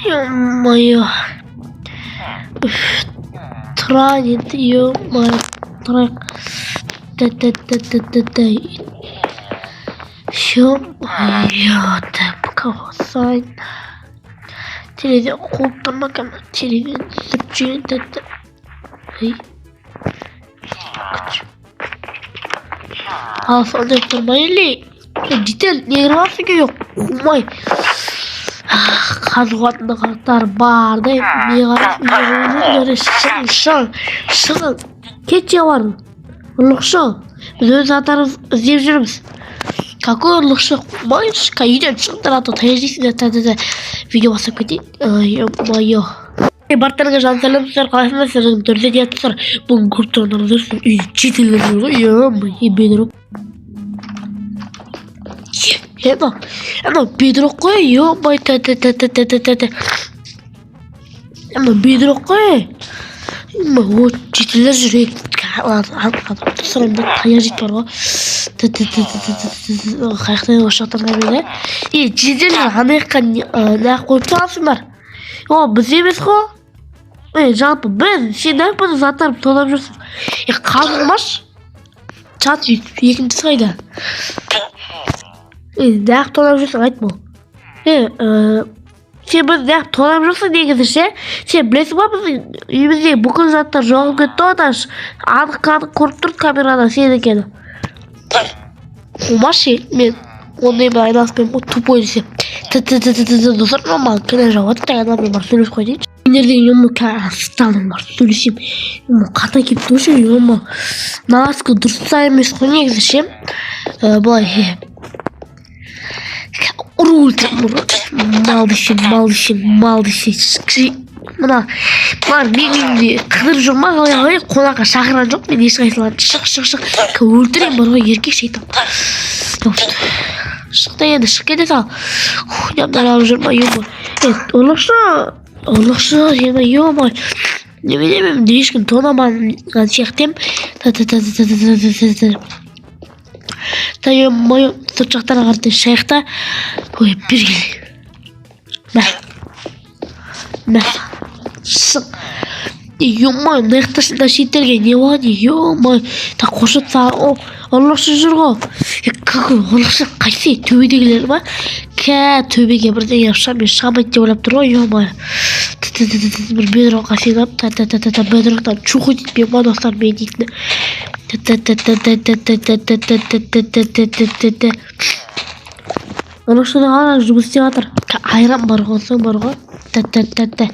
Ё-моё. Тұрайын енді, ё-моё, тұрайық. Та-та-та-та-та-та. Ё-моё, так, қосайын. Терезе қуып тұр ма екен? Терезені сүртіп жіберейін. Та-та. Ей. Ал сондай тұр ма или? Житель, не кіріп алыпсың үйге? Қумай. Қазуғатын қақтар бар да, не қарайсың, не қылып жүрсіңдер? Шығың, шығың, шығың. Кетші бар. Ұрлықшы. Біз өз заттарымызды іздеп жүрміз. Какой ұрлықшы? Қумай, үйден шығыңдар, а то таяқ жейсіңдер. Та, та, та. Видео бастап кетейін. Ё-моё. Барлықтарыңа жан сәлем, сіздер қалайсыңдар? Сіздердің түрде диатсыздар. Бүгін көріп тұрғандарыңыздай, үй жительдер жүр ғой. Ё-моё, бедрок. Ема, ана бедрок қой, ё-моё, та та та та та та та та. Ана бедрок қой. Ема, о, жительдер жүр. Сұраймын да, таяқ жейді бар ғой. Та та та та та та та. Қаяқтан осы жақтан да. Е, жительдер ана жаққа неғып қойып тастағансыңдар? О, біз емес қой. Е, жалпы біз, сен неғып біздің заттарымызды тонап жүрсің? Е, қазылмашы. Чат екіншісі қайда? Е, неғып тонап жүрсің, айт бұл. Е, сен бізді неғып тонап жүрсің негізі ше? Сен білесің ба, біздің үйімізде бүкіл заттар жоғалып кетті ғой, даже анық анық көріп тұрды камерадан сен екені. Қумашы, мен ондаймен айналыспаймын ғой, тупой десе. Т т т т т, достар, маған кінә жауып жатыр, ана мен барып сөйлесіп қояйыншы. Сендерден ё-моё, стану барып сөйлесейін. Ё-моё, қата келіп тұр ше, ё-моё. Наладка дұрыс та емес қой негізі ше. Былай ұру өлтіремін, ұру. Мал десе, мал десе, мал десе. Мына мына менің үйімде қыдырып жүр ма, қалай, қалай, қонаққа шақырған жоқ мен ешқайсыларын. Шық, шық, шық, өлтіремін бар ғой, еркек шайтан. Шық та енді, шығып кете сал. Нямдан алып жүр ма, ё-моё. Е, ұрлықшы, ұрлықшы сені, ё-моё. Немене, мен ешкім тонамаған сияқты едім. Та та та та та та та та та. Та, ё-моё, сырт жақтарға қарай шығайық та. Ой, бері кел. Мә. Мә. Шық. Ё-моё, мына жақта шетелге не болған, ё-моё. Так, қоршап тастаған. О, ұрлықшы жүр ғой. Е, какой ұрлықшы, қайсы, төбедегілер ма? Кә, төбеге бірдеңе қылып мен шыға алмайды деп ойлап тұр ғой, ё-моё. Бір бедрокқа сеніп, та та та та та, бедроктан чухать етпей ма, достар, мен дейтін. Та та та та та та та та та та та та та та та та та. Ұрлықшы ғана жұмыс істеп жатыр. Айран бар ғой, соң бар ғой. Та та та та.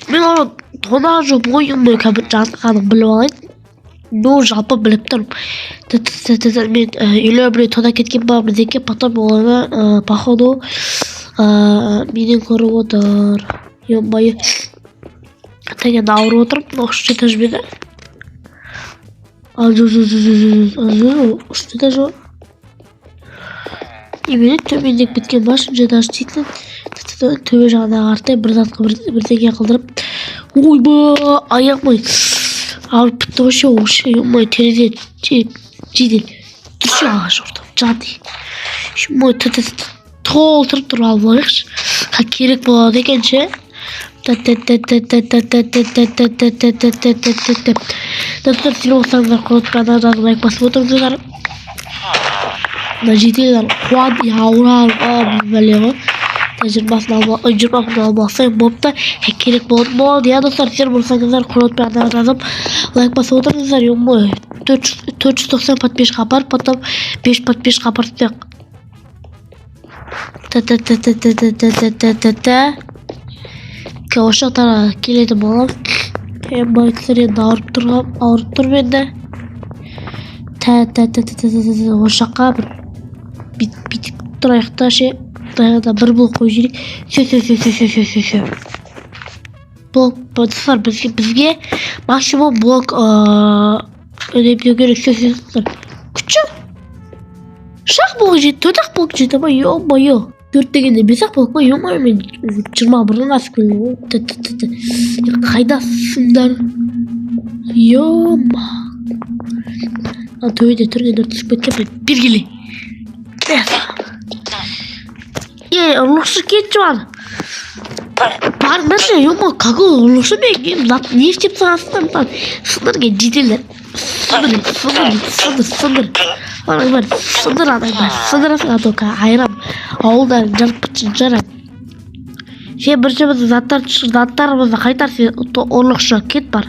Мен оны тонаған жоқпын ғой, ё-моё, қазір жатқанын біліп алайын. Ну, жалпы біліп тұрмын. Та та та та та, мен үйлер біреу тонап кеткен ба, бірдеңке, потом оны, походу, менен көріп отыр. Ё-моё. Так, енді ауырып отырмын, мынау үшінші этаж ба еді? А, жоқ, жоқ, жоқ, жоқ, жоқ, жоқ, үшінші этаж ғой. Немене, төмендеп кеткен ба үшінші этаж дейтін? Төбе жағына қаратай бір затқа бірдеңе қылдырып. Ойбай, аяғым ауырып бітті ғой ше, вообще, ё-моё, терезе жедел. Тұршы ағаш орта, жан. Ё-моё, толтырып тұрып алып алайықшы. Керек болады екен ше. Та та та та та та та та та та та та та та та та та. Достар, сіздер болсаңыздар, құрметті жазып, лайк басып отырыңыздар. Мына жительдер қуады, ауырады, бәле ғой. 20-сын алып, 20-сын алып алсаң болыпты, керек болатын болады, иә, достар. Сіздер болсаңыздар, құрметті жазып, лайк басып отырыңыздар. Ё-моё, 490 подписчикқа апарып, потом 5 подписчикқа апарып тастайық. Та та та та та та та та та та та. Осы жақтарға келетін боламын. Ё-моё, енді ауырып тұрған, ауырып тұрмын енді. Та та та та та та та, осы жаққа бір бүйтіп тұрайық та ше. Мына бір блок қойып жіберейік. Все, все, все, все, все, все, все, все. Блок, достар, бізге максимум блок үнемдеу керек. Все, все, достар. Күтші. Үш ақ блок жетті, төрт ақ блок жетті ма, ё-моё. Төрт дегенде бес ақ блок па, ё-моё, мен 21-ден асып келдім ғой. Т т т т. Қайдасыңдар? Ё-ма. Ана төбеде түргендер түсіп кеткен бе? Бергеле. Е, ұрлықшы, кетші, бар, барыңдаршы. Ё, какой ұрлықшы? Мен не істеп тастағансыңдар? Мынаны сындыр, жительдер, сындыр, сындыр, сындыр, сындыр, ананың бәрін сындыр, ананың бәрін сындырасың, а то айырам, ауылдарын жарып жарам. Сен бірінші біздің заттарымызды қайтар. Сен, ұрлықшы, кет, бар.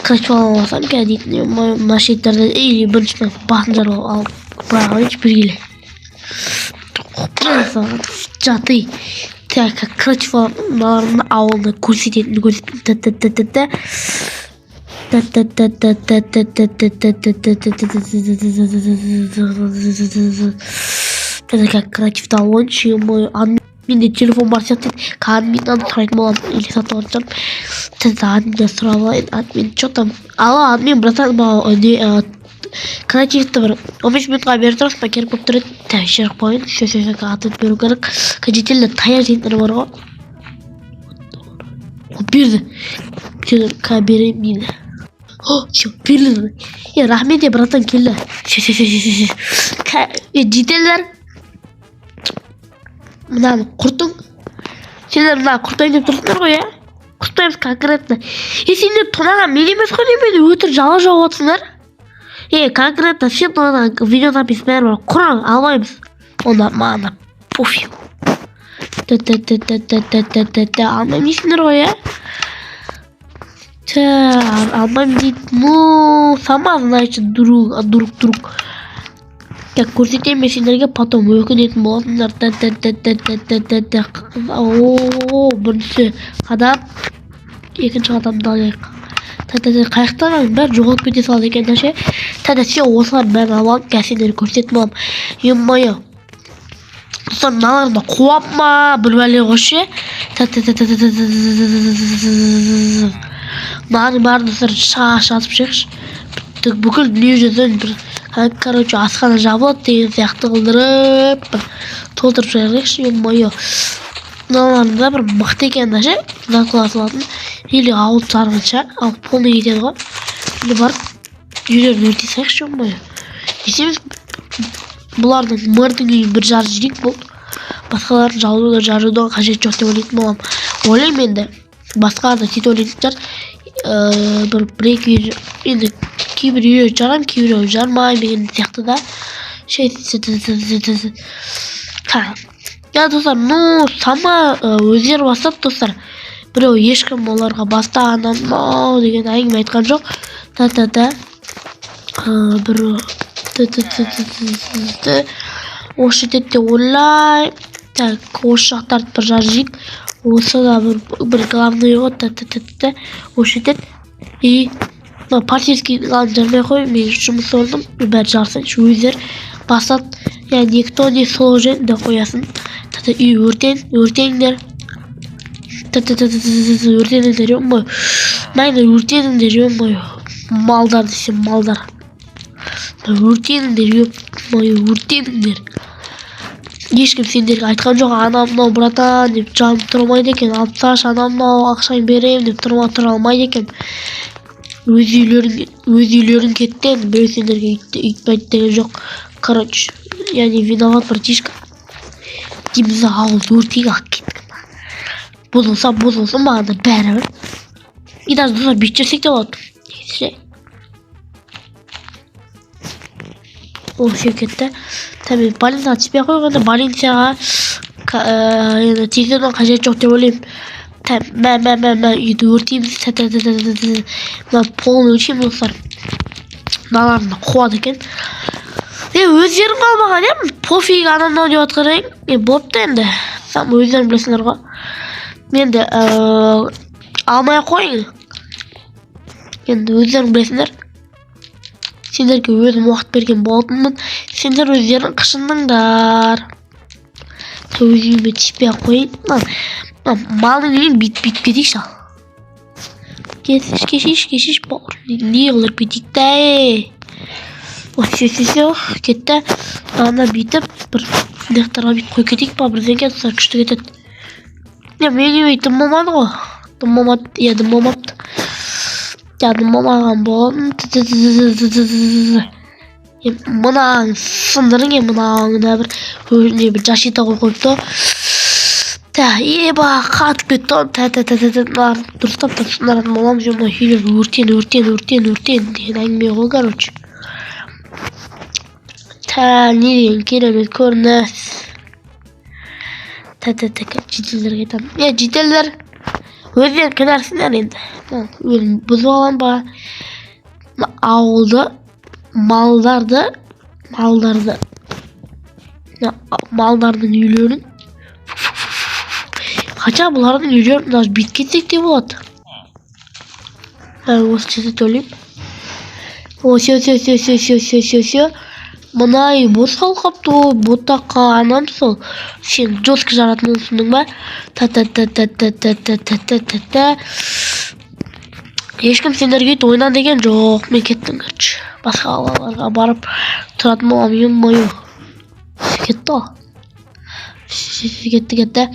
Короче, алсам екен дейтін мына шеттерден. Или бірінші басын жарып алып, бірақ алайыншы бергелі жаты. Так, короче, мыналардың ауылына көрсететін көрсететін. Т т т т т т т т т т т т т т т т т т т. Так, креативті алайыншы. Ё, менде телефон бар сияқты еді, админнан сұрайтын боламын или сатып алатын шығармын. Админнен сұрап алайын. Админ, че там? Алло, админ, братан, маған не креативті бір 15 минутқа беріп тұрасың ба? Керек болып тұр еді. Так, жіберіп қояйын. Все, все, все, ответ беру керек. Жительдер таяқ жейтіндер бар ғой. Берді, все, беремін дейді. О, все, берілді. Е, рахмет, е, братан, келді. Все, все, все, все, все. Е, жительдер, мынаны құртың. Сендер мына құртайын деп тұрсыңдар ғой, иә? Құртпаймыз конкретно. Е, сендер тонаған мен емес қой, немене өтірік жала жауып отырсыңдар? Е, конкретно сен тонаған, видеозапись, бәрі бар, құран алмаймыз. Онда маған да пофиг. Т т т т т т т т т, алмаймын дейсіңдер ғой, иә? Алмаймын дейді. Ну, сама знаете, друг друг друг. Так, көрсетемін мен сендерге, потом өкінетін боласыңдар. Т т т т т т т т. О, бірінші қадам, екінші қадамды алайық. Т т т, қаяқтан бәрі жоғалып кете салады екен да ше. Т т, все, осылардың бәрін алып алып, қазір сендерге көрсететін боламын. Ё-моё, достар, мыналарды қуамын ма, бір бәле ғой ше. Т т т т т т т. Мынаның бәрін, достар, шашып шығайықшы. Бүкіл дүние жүзін бір, короче, асхана жабылады деген сияқты қылдырып, бір толтырып жіберейікші. Ё-моё, мыналардың да бір мықты екен да ше, зат қыла салатын. Или ауыл жарғанша ал полный кетеді ғой. Или барып үйлерін өртей салайықшы. Ё-моё, не істейміз? Бұлардың, мэрдің үйін бір жарып жіберейік, болды. Басқаларын жарудың қажеті жоқ деп ойлайтын боламын, ойлаймын. Енді басқалар да сөйтіп ойлайтын шығар. Бір екі үй, енді кейбір үйлер жарамын, кейбіреуін жармаймын деген сияқты да. Я, достар, ну, сама өздері бастады, достар. Біреу, ешкім оларға баста, анау мынау деген әңгіме айтқан жоқ. Та та та, бір т т т т т т, осы жетеді деп ойлаймын. Так, осы жақтарды бір жарып жейік. Осы да бір главный ғой. Та та та та, осы жетеді. И мына полицейский жармай қой, мен жұмыс орным, бәрі жарысыншы, өздері басады. Я никто не сложен деп қоясың. Та та, үй өртен, өртеңдер. Та та та та та, өртеніңдер. Ё-моё, мә, өртеніңдер. Ё-моё, малдар десем, малдар, өртеніңдер. Ё-моё, өртеніңдер. Ешкім сендерге айтқан жоқ, анау мынау братан деп жанып тұрмайды екен, алып тасташы, анау мынау ақшаңды беремін деп тұра алмайды екен. Өз үйлерің, өз үйлерің кетті енді, біреу сендерге өйтпейді деген жоқ. Короче, я не виноват, братишка, дейміз да, ауылды өртейік. Алып кеттік, бұзылса бұзылсын, маған да бәрібір. И даже, достар, бүйтіп жіберсек те болады негізі ше. О, все, кетті. Tabii, больницаға түспей ақ қойғанда, больницаға енді тексерудің қажеті жоқ деп ойлаймын. Мә, мә, мә, мә, үйді өртейміз. Та та та та та та, мына полный өртейміз, достар. Мыналарын да қуады екен. Е, өздерің қалмаған, иә, пофиг, анау мынау деп жатқан едім. Е, болыпты енді, сам өздерің білесіңдер ғой. Енді алмай ақ қойың, енді өздерің білесіңдер. Сендерге өзім уақыт берген болатынмын, сендер өздерің қышындыңдар. Өз үйіме тиіспей ақ қояйын. Мына малдың үйін бүйтіп бүйтіп кетейікші. Ал кешірші, кешірші, кешірші, бауырым, не қылдырып кетейік та. Ей, все, все, все, кетті. Ана бүйтіп бір мына жақтарға бүйтіп қойып кетейік па, бірдеңе, достар, күшті кетеді. Не, менің үйіме дым болмады ғой, дым болмады, иә, дым болмапты. Иә, дым болмаған болатын. Мынаң сындырың, е, мынаңда бір өзіне бір защита қойып қойыпты. Та, еба, қатып кетті ғой. Та, та, та, та, та, мыналарды дұрыстап та сындыратын боламыз. Мына үйлер өртен, өртен, өртен, өртен деген әңгіме ғой, короче. Та, не деген керемет көрініс! Та, та, та, жительдерге айтамын: е, жительдер, өздерің кінәлісіңдер енді. Өзім бұзып аламын ба мына ауылды, малдарды, мына малдардың үйлерін. Хотя бұлардың үйлерін даже бүйтіп кетсек те болады. Осы жерде төлеймін. О, все, все, все, все, все, все, все, все. Мына үй бос қалып қалыпты ғой. Ботақа, анам сол сен жестко жаратын болсың ба? Та, та, та, та, та, та, та, та, та, та, та. Ешкім сендерге өйтіп ойна деген жоқ. Мен кеттім, короче, басқа қалаларға барып тұратын боламын. Ё-моё, кетті ғой, кетті, кетті.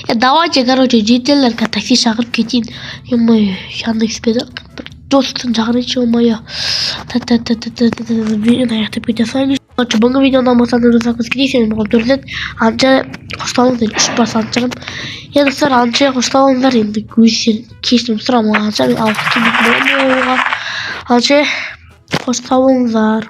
Е, давайте, короче, жительдер, такси шақырып кетейін. Ё-моё, Яндекс пе еді, бір достын шақырайыншы. Ё-моё, та, та, та, та, та, та, та, видеоны аяқтап кете салайын. Короче, бүгінгі видеоны ұнамаса, кетейін. Сен анша қошталыңыздар, үш бас шығармын. Е, достар, анша қошталыңыздар енді. Өздері кешірім сұрамағанша мен алып келмейтін боламын. Анша, қош сау болыңыздар.